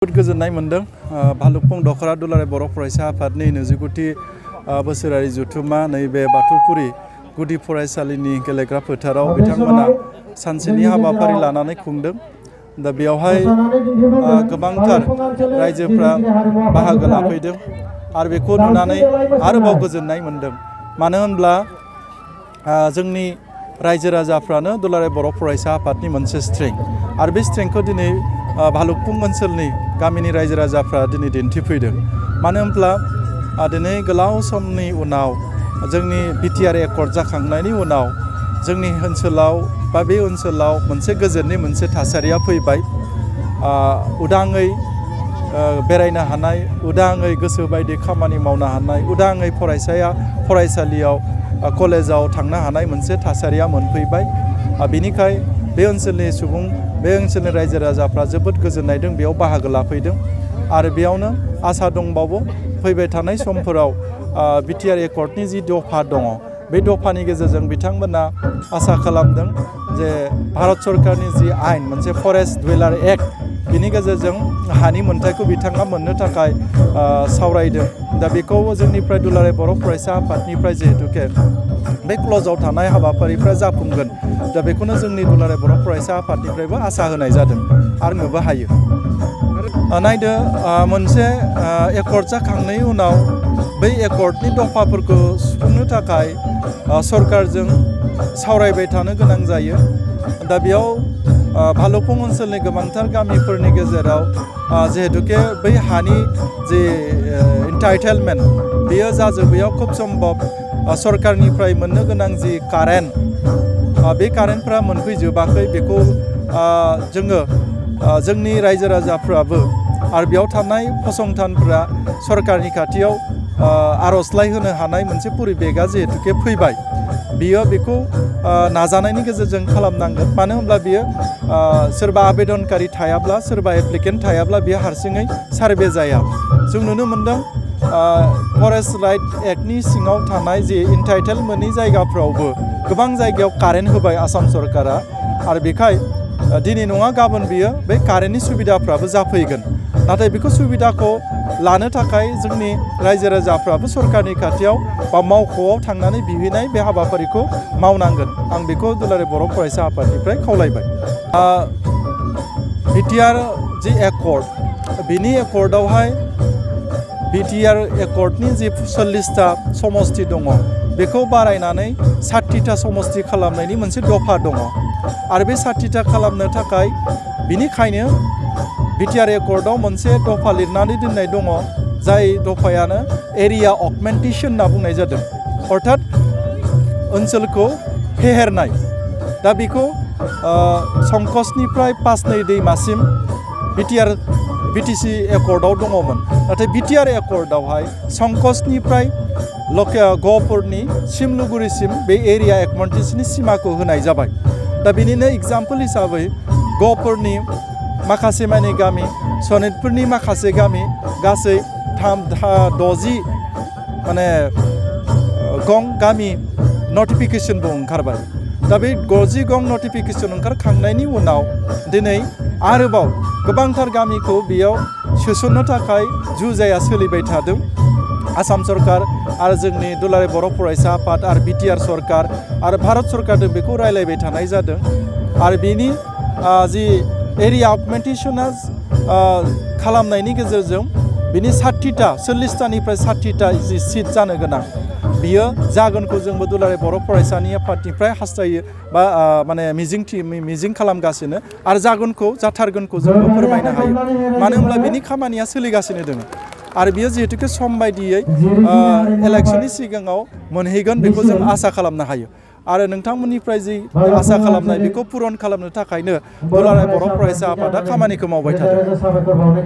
जोबोद गोजोननाय मोनदों भालुकफं दख'र दुलाराय बर' फरायसा आफादनि 29थि बोसोरारि जथुम्मा नैबे बाथौफुरि गुदि फरायसालिनि गेलेग्रा फोथाराव बिथांमोना सानसेनि हाबाफारि लानानै खुंदों। दा बेयावहाय गोबांथार रायजोफ्रा बाहागो लाफैदों आरो बेखौ नुनानै आरोबाव गोजोननाय मोनदों। मानो होनब्ला जोंनि रायजो राजाफ्रानो दुलाराय बर' फरायसा आफादनि मोनसे स्ट्रेंथ आरो बे स्ट्रेंथखौ दिनै भालुकफं ओनसोलनि गामिनि रायजो राजाफ्रा दिनै दिन्थिफैदों। मानो होनब्ला दिनै गोलाव समनि उनाव जोंनि बिटिआर एकर्ड जाखांनायनि उनाव जोंनि ओनसोलाव बा बे ओनसोलाव मोनसे गोजोननि मोनसे थासारिया फैबाय। उदाङै बेरायनो हानाय, उदाङै गोसो बायदि खामानि मावनो हानाय, उदाङै फरायसालियाव कलेजाव थांनो हानाय मोनसे थासारिया मोनफैबाय। बेनिखाय बे ओनसोलनि रायजो राजाफ्रा जोबोद गोजोननाय दं, बेयाव बाहागो लाफैदों आरो बेयावनो आसा दंबावो फैबाय थानाय समफोराव बिटिआर एकर्डनि जि दफा दङ बे दफानि गेजेरजों बिथांमोना आसा खालामदों जे भारत सरकारनि जि आयेन मोनसे फरेस्ट डुवेलार एक्ट बिनि गेजेरजों हानि मोन्थायखौ बिथाङा मोननो थाखाय सावरायदों। दा बेखौ जोंनिफ्राय दुलाराय बर' फरायसा आफादनिफ्राय जिहेतुके बे क्लजाव थानाय हाबाफारिफ्रा जाफुंगोन, दा बेखौनो जोंनि दुलाराय बर' फरायसा आफादनिफ्रायबो आसा होनाय जादों आरो नुबो हायो। नायदो मोनसे एकर्ड जाखांनायनि उनाव बै एकर्डनि दफाफोरखौ सुफुंनो थाखाय सरकारजों सावरायबाय थानो गोनां जायो। दा बेयाव भालुकफं ओनसोलनि गोबांथार गामिफोरनि गेजेराव जिहेतुके बै हानि जे इन्टाइटेलमेन्ट बेयो जाजोबैयाव खुब सम्भब सरकारनिफ्राय मोननो गोनां जि कारेन्ट बे कारेन्टफ्रा मोनफैजोबाखै। बेखौ जोङो जोंनि रायजो राजाफ्राबो आरो बेयाव थानाय फसंथानफ्रा सरकारनि खाथियाव आर'जलाइ होनो हानाय मोनसे परिबेगा जिहेतुके फैबाय। बेखौ नाजानायनि गेजेरजों खालामनांगोन। मानो होनब्ला बियो सोरबा आवेदनकारि थायाब्ला, सोरबा एप्लिकेन्ट थायाब्ला बियो हारसिङै सार्भे जाया। जों नुनो मोनदों फरेस्ट राइट एक्टनि सिङाव थानाय जि इन्टाइटेल मोनै जायगाफ्रावबो गोबां जायगायाव कारेन्ट होबाय आसाम सरकारा आरो बेखाय दिनै नङा गाबोन बियो बे कारेन्टनि सुबिदाफ्राबो जाफैगोन। नाथाय बेखौ सुबिदाखौ लानो थाखाय जोंनि रायजो राजाफ्राबो सरकारनि खाथियाव बा मावख'आव थांनानै बिहैनाय बे हाबाफारिखौ मावनांगोन। आं बेखौ दुलाराय बर' फरायसा आफादनिफ्राय खावलायबाय। बिटिआर जि एकर्ड बिनि एकर्डआवहाय बिटिआर एकर्डनि जि 40टा समस्ति दङ बेखौ बारायनानै 60टा समस्ति खालामनायनि मोनसे दफा दङ आरो बे 60टा खालामनो थाखाय बिनिखायनो बिटिआर एकर्डआव मोनसे दफा लिरनानै दोननाय दङ, जाय दफायानो एरिया अगमेन्टेसन होनना बुंनाय जादों, अर्थात ओनसोलखौ फेहेरनाय। दा बेखौ संकसनिफ्राय पासनै दैमासिम बिटिसि एकर्डआव दङमोन, नाथाय बिटिआर एकर्डआवहाय संकसनिफ्राय गहपुरनि सिमलुगुरिसिम बे एरिया अगमेन्टेसननि सिमाखौ होनाय जाबाय। दा बेनिनो एग्जाम्पोल हिसाबै गहपुरनि माखासे माने गामि, सनितपुरनि माखासे गामि, गासै 60 माने गं गामि नटिफिकेसनबो ओंखारबाय। दा बे 60 गं नटिफिकेसन ओंखारखांनायनि उनाव दिनै आरोबाव गोबांथार गामिखौ बेयाव सोसननो थाखाय जुजाया सोलिबाय थादों। आसाम सरकार आरो जोंनि दुलाराय बर' फरायसा आफाद आरो बिटिआर सरकार आरो भारत सरकारजों बेखौ रायलायबाय थानाय जादों आरो बेनि जि एरिया अगमेन्टेसना खालामनायनि गेजेरजों बिनि 40टानिफ्राय 60टा जि सिट जानो गोनां बियो जागोनखौ जोंबो दुलाराय बर' फरायसानि आफादनिफ्राय हास्थायो बा माने मिजिं खालामगासिनो आरो जाथारगोनखौ जोंबो फोरमायनो हायो। मानो होनब्ला बिनि खामानिया सोलिगासिनो दङ आरो बियो जिहेतुके सम बायदियै इलेक्सननि सिगाङाव मोनहैगोन बेखौ जों आसा खालामनो हायो आरो नोंथांमोननिफ्राय जि आसा खालामनाय बेखौ पुरन खालामनो थाखायनो दुलाराय बर' फरायसा आफादा खामानिखौ मावबाय थादों।